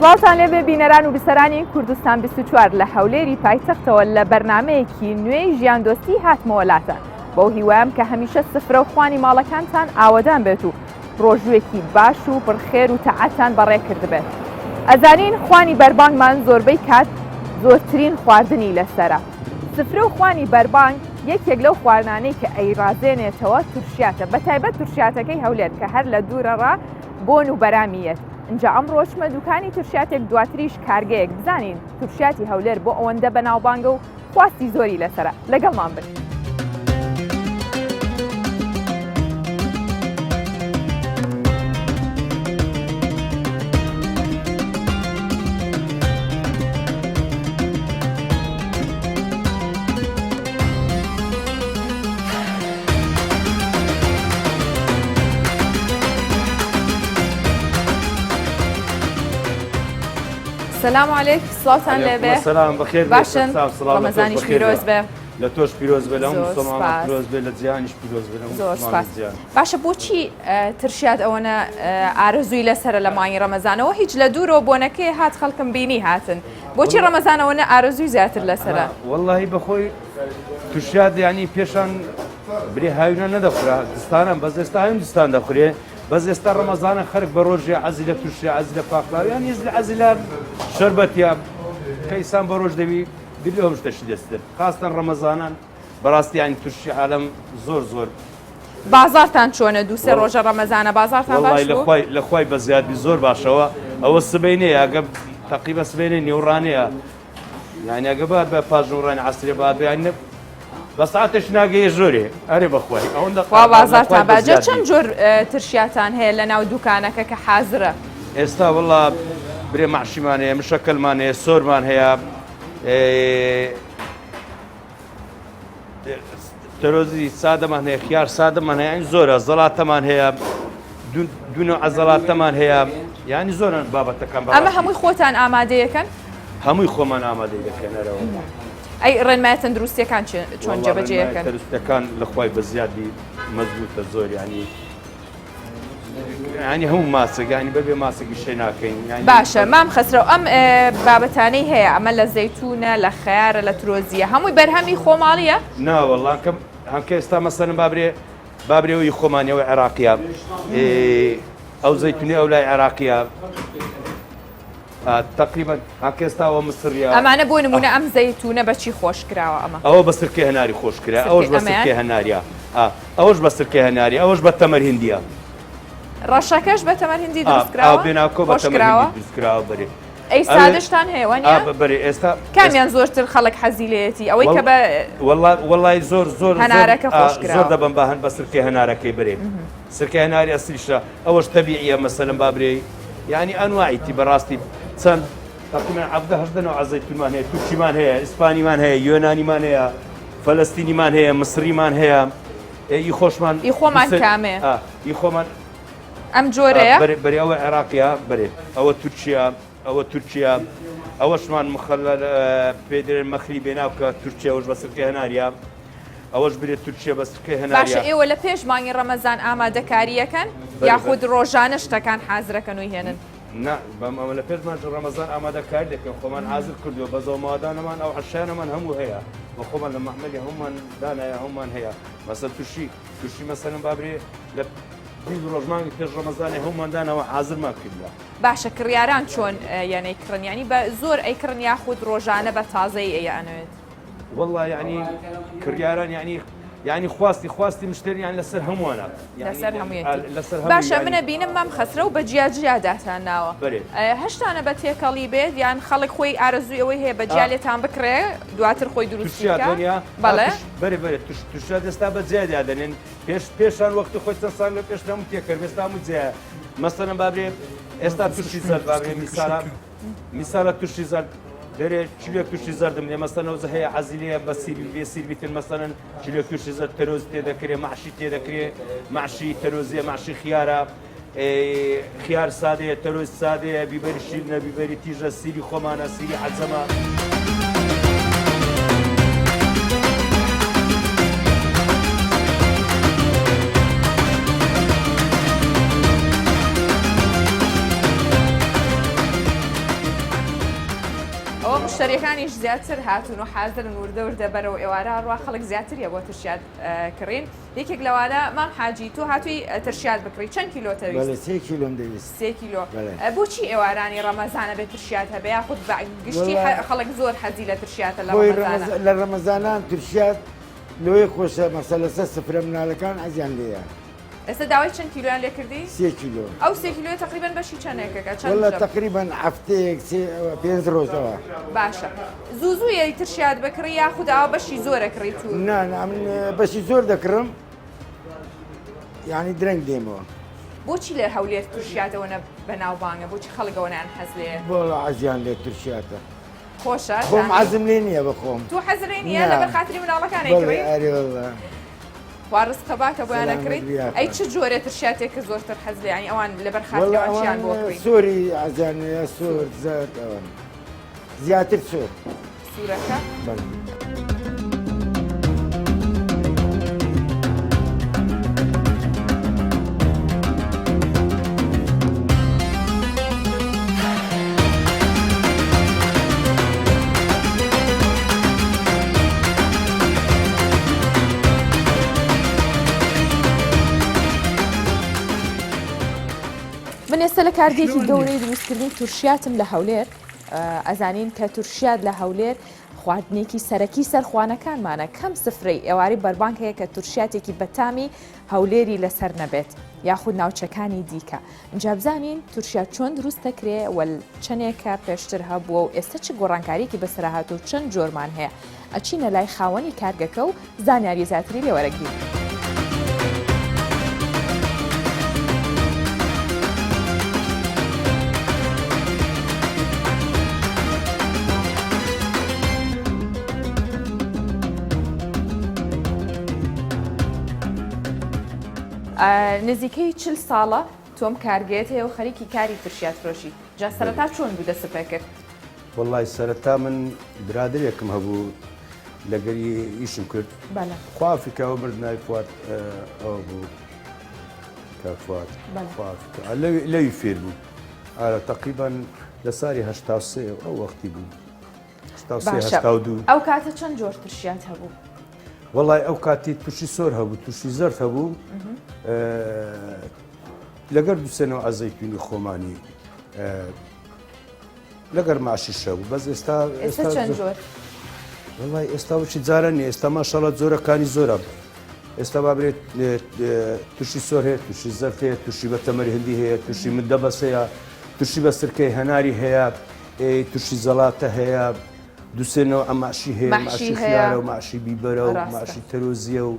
سڵاوتان لێبێ بینەران و بیسەرانی کوردستان 24 لە هەولێری پایتەختەوە لە بەرنمەیەکی نوێی ژیاندۆستی هاتمەوە لاتان بەو هیوام کە هەمیشە سفرە و خوانی ماڵەکانتان ئاوەدان بێت و ڕۆژووێکی باش و پڕ خێر و تەعاتتان بەڕێ کردبێت. ئەزانین خوانی بەربانگمان زۆربەی کات زۆرترین خواردنی لەسەرە. سفرە و خوانی بەربانگ یەکێک لەو خواردنانەی کە ئەیڕازێنێتەوە تورشیاتە، بەتایبەت تورشیاتەکەی هەولێر کە هەر لە دوورەڕا بۆن و بەرامی یەت. ئینجا ئەمڕۆ چمە دوکانی تورشیاتێک دواتریش کارگەیەک بزانین تورشیاتی هەولێر بۆ ئەوەندە بەناوبانگە و خواستی زۆری لەسەرە لەگەڵمان بن. سلام علیک سڵاوتان لێبێ سلام بەخێر باشن ڕەمەزانیش پیرۆز بێ لە تۆش پیرۆز بێ لە مسلمانان پیرۆز بێ لە جیهانیش پیرۆز بێ زۆر سپاس باشە بۆچی ترشیات ئەوەنە ئارەزووی لەسەرە لە مانگی ڕەمەزانەوە هیچ لە دوورەوە بۆنەکەی هات خەڵکم بینی هاتن بۆچی ڕەمەزانەوە نە ئارەزووی زیاتر لەسەرە واللهی بەخۆی ترشیات ینی پێشان برێ هاوینە نەدەخورا دستانان بەس ئێستا هاوین دستان دەخورێ بەس ئێستا ڕەمەزانە خەرک بە ڕۆژێ عەزی لە تورشێ عەزی لە پاقلاویان یز لە عەزی لە شەربەتیا کە ئیسان بە ڕۆژ دەوی دلی ئەو شتەشی دەستر خاستەن ڕەمەزانان بەڕاستی یانی تورشی عالەم زۆر زۆر بازاڕتان چۆنە دووسێ ڕۆژە ڕەمەزانە بازاڕتان باش بوو؟ لەخوای لەخوای بەزیاد بی زۆر باشەوە ئەوە سبەینێ ئەگە تەقریبا سبەینێ نیوڕانەیە یانی ئەگە بات بە پاش نوڕانی عەسرێ بات بە یانی بە ساعتێش ناگەیە ژۆرێ ئەرێ بەخوای ئەوەندە خوا بازاڕتان باجە چەند جۆر ترشیاتان هەیە لە ناو دوکانەکە کە حازرە؟ ئێستا وەڵا برێ مەعشیمان هەیە مشەکەلمان هەیە سۆرمان هەیە تەرۆزی سادەمان هەیە خیار سادەمان هەیە یانی زۆرە زەڵاتەمان هەیە دوو عەزەڵاتەمان هەیە یانی زۆرن بابەتەکان ئەمە هەمووی خۆتان ئامادەیەکەن هەمووی خۆمان ئامادەی دەکەنەرەوە ئەی ڕێنمایە تەندروستیەکان چۆن جێبەجێەکەن تەندروستەکان لە خوای بە زیادی مەزبوتە زۆر ینی ینی هەموو ماسەگانی بەبێ ماسەگی شێ ناکەین باشە مام خەسرەو ئەم بابەتانەی هەیە ئەمە لە زەیتونە لە خەیارە لە ترۆزیە هەمووی بەرهەمی خۆماڵیە ناوەڵا کەم هەنکە ئێستا مەسەن بابرێ بابرێەوەی خۆمانەوە عێراقیە ئەو زەیتونی ئەو لای عێراقیە تەقریبەن هاکە ئێستا ئەوە مسریە. ئەمانە بۆ نمونە ئەم زەیتونە بە چی خۆش کراوە ئەمە؟ ئەوە بە سرکەی هەناری خۆش کرا ئەوەش بە سرکەی هەناریە ئەوەش بە سرکەی هەناری ئەوەش بە تەمەر هندیە. ڕەشەکەش بە تەمەر هندی دروست کراوە؟ بێناکۆ بە تەمەر هندی دروست کراوە بەرێ. ئەی سادەشتان هەیە وانە؟ بەرێ ئێستا کامیان زۆرتر خەڵک حەزی لێیەتی ئەوەی کە بە وەڵای زۆر زۆر هەنارەکە خۆش کراوە زۆر دەبەم بە هەن بە سرکەی هەنارەکەی برێ. سرکەی هەناری ئەسلیشە ئەوەش تەبیعیە مەسەلەن با برێی یانی ئەنواعی تی بەڕاستی چەند تقریبا 17 18 نوع زەیتونمان هەیە تورکیمان هەیە ئیسپانیمان هەیە یۆنانیمان هەیە فەلەستینیمان هەیە مسریمان هەیە ئی خۆشمان ئی خۆمان کامێ ئی خۆمان ئەم جۆرەیە بەرێ ئەوە عێراقیە بەرێ ئەوە تورکیا ئەوە تورکیا ئەوەشمان مخەلەل پێ دەرێن مەخلی بێناو کە تورکیا ئەوش بە سرکەی هەناریا ئەوەش برێ تورکیا بە سرکەی هەناریا. باشە ئێوە لە پێش مانگی ڕەمەزان ئامادەکاریەکەن یاخود ڕۆژانە شتەکان حازرەکەن و هێنن؟ نا بەم ئەمە لە پێش مانگی ڕەمەزان ئامادەکاری دەکەن خۆمان حازر کردووە بەزەو مادانەمان ئەو عەشانەمان هەموو هەیە و خۆمان لە مەعمەلی هەمومان دانایە هەمومان هەیە مەسەل تورشی تورشی مەسەلەن بابرێ لە 20 ڕۆژ مانگی پێش ڕەمەزانێ هەمومان داناوە حازرمان کردووە. باشە کڕیاران چۆن یان ئەیکڕن یانی بە زۆر ئەیکڕن یاخود ڕۆژانە بە تازەی ئەیانەوێت؟ وەڵا یعنی کڕیاران یعنی یعنی خواستی خواستی مشتریان لەسەر هەمووانە لەسەر هەموویەتی لەسەر باشە منە بینم مام خەسرە و بە جیا جیا داتان ناوە هەشتانە بە تێکەڵی بێت یان خەڵک خۆی ئارەزووی ئەوەی هەیە بە جیا لێتان بکڕێ دواتر خۆی دروستی بەڵێ بەرێ بەرێ تشتا دەستا بە جیا دادەنێن پێش پێشان وەختی خۆی چەند ساڵ لە پێش هەموو تێکەر ئێستا هەموو جیایە مەسەلەن بابرێ ئێستا ترشی زەرد بابرێ میسالە میسالە ترشی زەرد دەرێ چلێک ترشی زەردم لێ مەسەلەن ئەو هەیە حەزی لێیە بە سیری بێ سیر بیتن مەسەلەن چلێک ترشی زەرد تەرۆز تێ دەکرێ مەعشی تێ دەکرێ مەعشی تەرۆزیە مەعشی خیارە خیار سادەیە تەرۆز سادەیە بیبەری شیرنە بیبەری تیژە سیری خۆمانە سیری عەجەمە. مشتەریەکانیش زیاتر هاتوون و حازرن وردە وردە بەرەو ئێوارە ڕوا خەڵک زیاتریە بۆ ترشیات کڕین یەکێک لەوانە مام حاجی تۆ هاتووی ترشیات بکڕی چەند کیلۆ تەویست؟ بەڵێ سێ کیلۆم دەویست. سێ کیلۆ بۆچی ئێوارانی ڕەمەزانە بێ ترشیات هەبێ یاخود بە گشتی خەڵک زۆر حەزی لە ترشیاتە لە ڕەمەزانە؟ لە ڕەمەزانان ترشیات لۆیە خۆشە مەسە لەسەر سفرە منالەکان حەزیان لێیە. ئێستا داوای چەند کیلۆیان لێ کردی؟ سێ کیلۆ. ئەو سێ کیلۆیە تەقریبەن بەشی چەندێکەکە؟ چەند وەڵا ژەم؟ تەقریبەن هەفتەیەک سێ پێنج ڕۆژەوە. باشە زوو زوو یەی ترشیات بکڕی یاخود ئاوا بەشی زۆر ئەکڕی تو؟ نا نا من بەشی زۆر دەکڕم یانی درەنگ دێمەوە. بۆچی لە هەولێر تورشیات ئەوەنە بەناوبانگە؟ بۆچی خەڵک ئەوەنەیان حەز لێیە؟ وەڵا حەزیان لێ تورشیاتە. خۆشە خۆم عەزم لێ نییە بەخۆم. تو حەز لێ نییە؟ لەبەر خاتری مناڵەکان ئەیکڕی؟ بەڵێ ئەرێ وەڵا. خوا ڕزقە باکە بۆیان ئەکڕیت ئەی چ جۆرێ ترشیاتێک کە زۆرتر حەز لێ یانی ئەوان لەبەر خاتری ئەوان چیان بۆ کڕی؟ سۆری عەزیان لێیە سۆر زەرد ئەوان زیاتر سۆر. سوورەکە؟ بەڵێ. من ئێستا لە کارگەیەکی گەورەی دروستکردنی تورشیاتم لە هەولێر ئەزانین کە تورشیات لە هەولێر خواردنێکی سەرەکی سەرخوانەکانمانە کەم سفرەی ئێوارەی بەربانگ هەیە کە تورشیاتێکی بەتامی هەولێری لەسەر نەبێت یاخود ناوچەکانی دیکە جا بزانین تورشیات چۆن دروست دەکرێ و چەنێکە پێشتر هەبووە و ئێستا چ گۆڕانکاریەکی بەسەرا هاتووە و چەند جۆرمان هەیە ئەچینە لای خاوەنی کارگەکە و زانیاری زیاتری لێ وەرەگرین. نزیکەی چل ساڵە تۆم کارگەیەت هەیە و خەریکی کاری ترشیات فرۆشی جا سەرەتا چۆن بوو دەست پێ کرد؟ وەڵای سەرەتا من برادەرێکم هەبوو لەگەری ئیشم کرد بەلێ. خوا فیکا ئەو مرد ناوی فواد ئەوە بوو کاک فواد بەلێ. خوا فیکا لەوی لەوی فێر بوو ئارە تەقریبەن لە ساری 83 ئەو وەختی بوو 83 باشە 82 ئەو کاتە چەند جۆر ترشیات هەبوو؟ وەڵای ئەو کاتی ترشی سۆر هەبوو ترشی زەرد هەبوو لەگەر دوسێ نەوعە زەیتونی خۆمانی لەگەر ماشیش هەبوو بەس ئێستا ئێستا چەند جۆر؟ وەڵای ئێستا وچی جارە نیە ئێستا ماشەڵە جۆرەکانی زۆرە ئێستا با برێت ترشی سۆر هەیە ترشی زەرد هەیە ترشی بە تەمەری هندی هەیە ترشی مدەبەس هەیە ترشی بە سرکەی هەناری هەیە ترشی زەڵاتە هەیە دوسێ نەوعە ماشی هەیە مەحشی ماشی هەیە. خیارە و ماشی بیبەرە و ڕاستە. ماشی تەرۆزیە و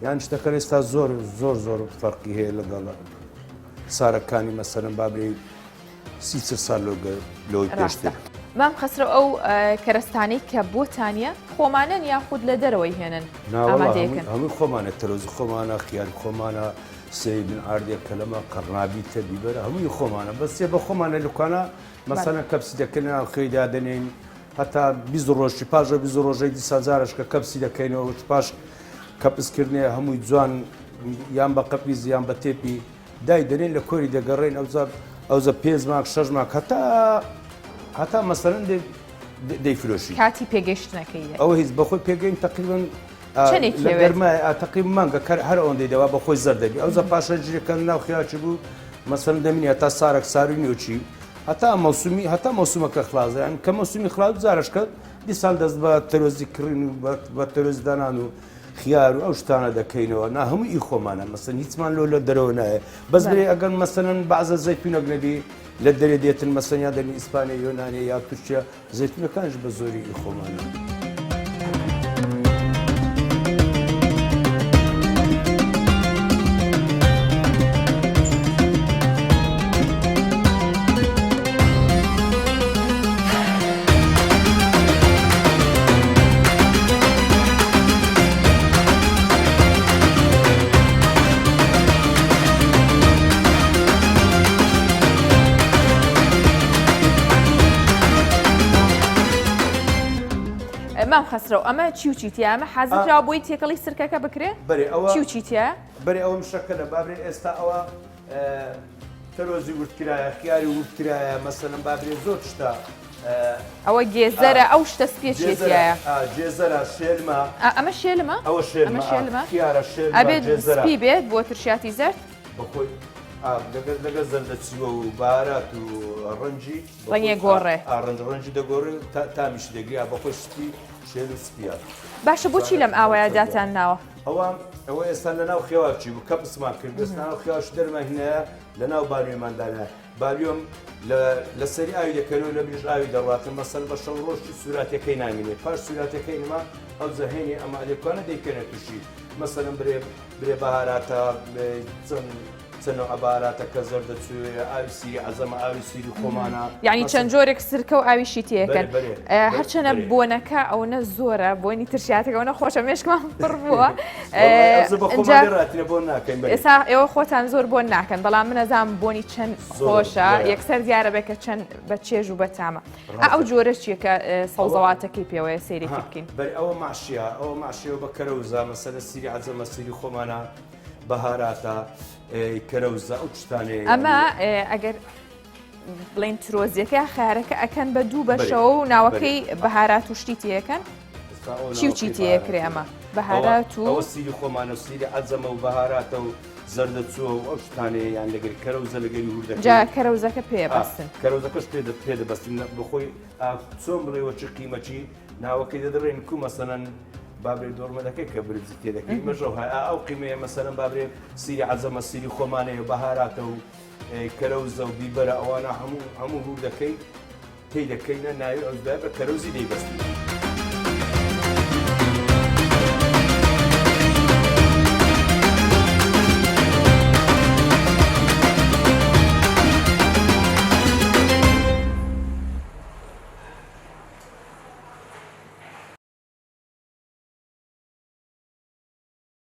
یان شتەکە ئێستا زۆر زۆر زۆر فەرقی هەیە لەگەڵ سارەکانی مەسەرم با برێ سی چل سال لەوەی ڕاستە پێشتر. مام خەسرەو ئەو کەرەستانەی کە بۆتانە خۆمانەن یاخود لە دەرەوەی هێنن نا وەڵا ئامادەیەکەن؟ هەمووی خۆمانە تەرۆزی خۆمانە خیاری خۆمانە سێوی بن ئاردێ کەلەمە قەرنابیتە بیبەرە هەمووی خۆمانە بەس سێ بە خۆمانە لوکانە مەسەلەن کەپسی دەکەینە ناو خوێی دادەنێین هەتا 20 ڕۆژی پاش ئەو 20 ڕۆژەی دیسان جارێک کە کەپسی دەکەینەوە پاش کەپس کردنێ هەمووی جوان یان بە قەپیز یان بە تێپی دای دەنێن لە کۆری دەگەڕێن ئەوجا ئەوجا پێنج مانگ شەش مانگ هەتا هەتا مەسەلەن دەیفرۆشی کاتی پێگەیشتنەکەی یە. ئەوە هیچ بەخۆی پێگەین تقریبا چەندێکی لە ئەوێت؟ گەرمای تقریبا مانگە کەر هەر ئەوەندەی دەوا بە خۆی زەرد دەبی ئەوجا پاشە جرەکە ناو خیاچی بوو مەسەلەن دەمینی هەتا سارەک ساروی نیوچی هەتا مەوسومی هەتا مەوسومەکە خلاص یان کە مەوسومی خلاص جارش کە دیسان دەست بە تەرۆزی کڕین و بە تەرۆز دانان و خیار و ئەو شتانە دەکەینەوە نا هەموو ئی خۆمانە مەسەن هیچمان لۆ لە دەرەوە نایە بەس بێ ئەگەر مەسەلەن بەعزە زەیتونەک نەبی لە دەرێ دێتن مەسەن یا دەنی ئیسپانیا یۆنانیە یا تورکیا زەیتونەکانیش بە زۆری ئی خۆمانە. مام خەسرەو ئەمە چی و چی تیا ئەمە حازر کراوە بۆی تێکەڵی سرکەکە بکرێ بەرێ ئەوە چی و چی تیا بەرێ ئەوە مشەکەلە بابرێ ئێستا ئەوە تەرۆزی وردکرایە خیاری وردکرایە مەسەلەن بابرێ زۆر شتە. ئەوە گێزەرە ئەو شتە سپیە چیە تیایە؟ گێزەرە شێلمە. ئەمە شێلمە؟ ئەوە شێلمە شێلمە خیارە شێلمە ئەبێت سپی بێت بۆ ترشیاتی زەرد؟ بەخۆی لەگەر لەگەر زەردەچووە و بارات و ڕەنجی ڕەنگێ گۆڕێ ڕەنج ڕەنجی دەگۆڕێ تامیشی دەگری بەخۆی سپی شێل و سپیە. باشە بۆچی لەم ئاوایە داتان ناوە؟ ئەوە ئەوە ئێستا لەناو خێواچی بوو کەپسمان کرد ئێستا ناو خێواش دەرمان هینایە لەناو بانوێماندانە بالیۆم لە لە سەری ئاوی دەکەنەوە لە بریش ئاوی دەڕاتن مەسەل بە شەو ڕۆژی سووراتەکەی نامینێ پاش سووراتەکەی نما ئەو زەهێنی ئەمە لێکانە دەیکەنە تووشی مەسەلەن برێ برێ بەهاراتە چەند چەند نوعە بەهاراتە کە زەردە چوێ ئاوی سیری عەزەمە ئاوی سیری خۆمانە یعنی چەند جۆرێک سرکە و ئاویشی تێکەن هەرچەنە بۆنەکە ئەوەنە زۆرە بۆنی ترشیاتەکە ئەوەنە خۆشە مێشکمان پڕ بووە ئێستا ئێوە خۆتان زۆر بۆن ناکەن بەڵام من ئەزانم بۆنی چەند خۆشە یەکسەر دیارە بێ کە چەند بە چێژ و بەتامە ئەو جۆرە چیە کە سەوزەواتەکەی پێوەیە سەیرێکی بکەین بەر ئەوە ماشیە ئەوە ماشیەوە بە کەرەوزە مەسەلە سیری عەجەمە سیری خۆمانە بەهاراتە کەرەوزە ئەو شتانەیە ئەمە ئەگەر بڵێن ترۆزیەکە خارەکە ئەکەن بە دوو بەشەوە و ناوەکەی بەهارات و شتی تێەکەن چی و چی تێکرێ ئەمە بەهارات و ئەوە سیری خۆمانە و سیری عەجەمە و بەهاراتە و زەردە چووە و ئەو شتانەیە یان لەگەر کەرەوزە لەگەری هوردە جا کەرەوزەکە پێ بەستن کەرەوزەکەش پێ پێ دەبەستن بەخۆی چۆن بڵێ وەچی قیمەچی ناوەکەی دەدڕێن کو مەسەلەن بابرێ دۆرمەدەکەی کە برزی تێدەکەی مەژەو های ئەو قیمەیە مەسەلەن بابرێ سیری عەجەمە سیری خۆمانەیە بەهاراتە و کەرەوزە و بیبەرە ئەوانە هەموو هەموو هوردەکەی تێی دەکەینە ناوی ئەوزای بە کەرەوزی دەیبەستین.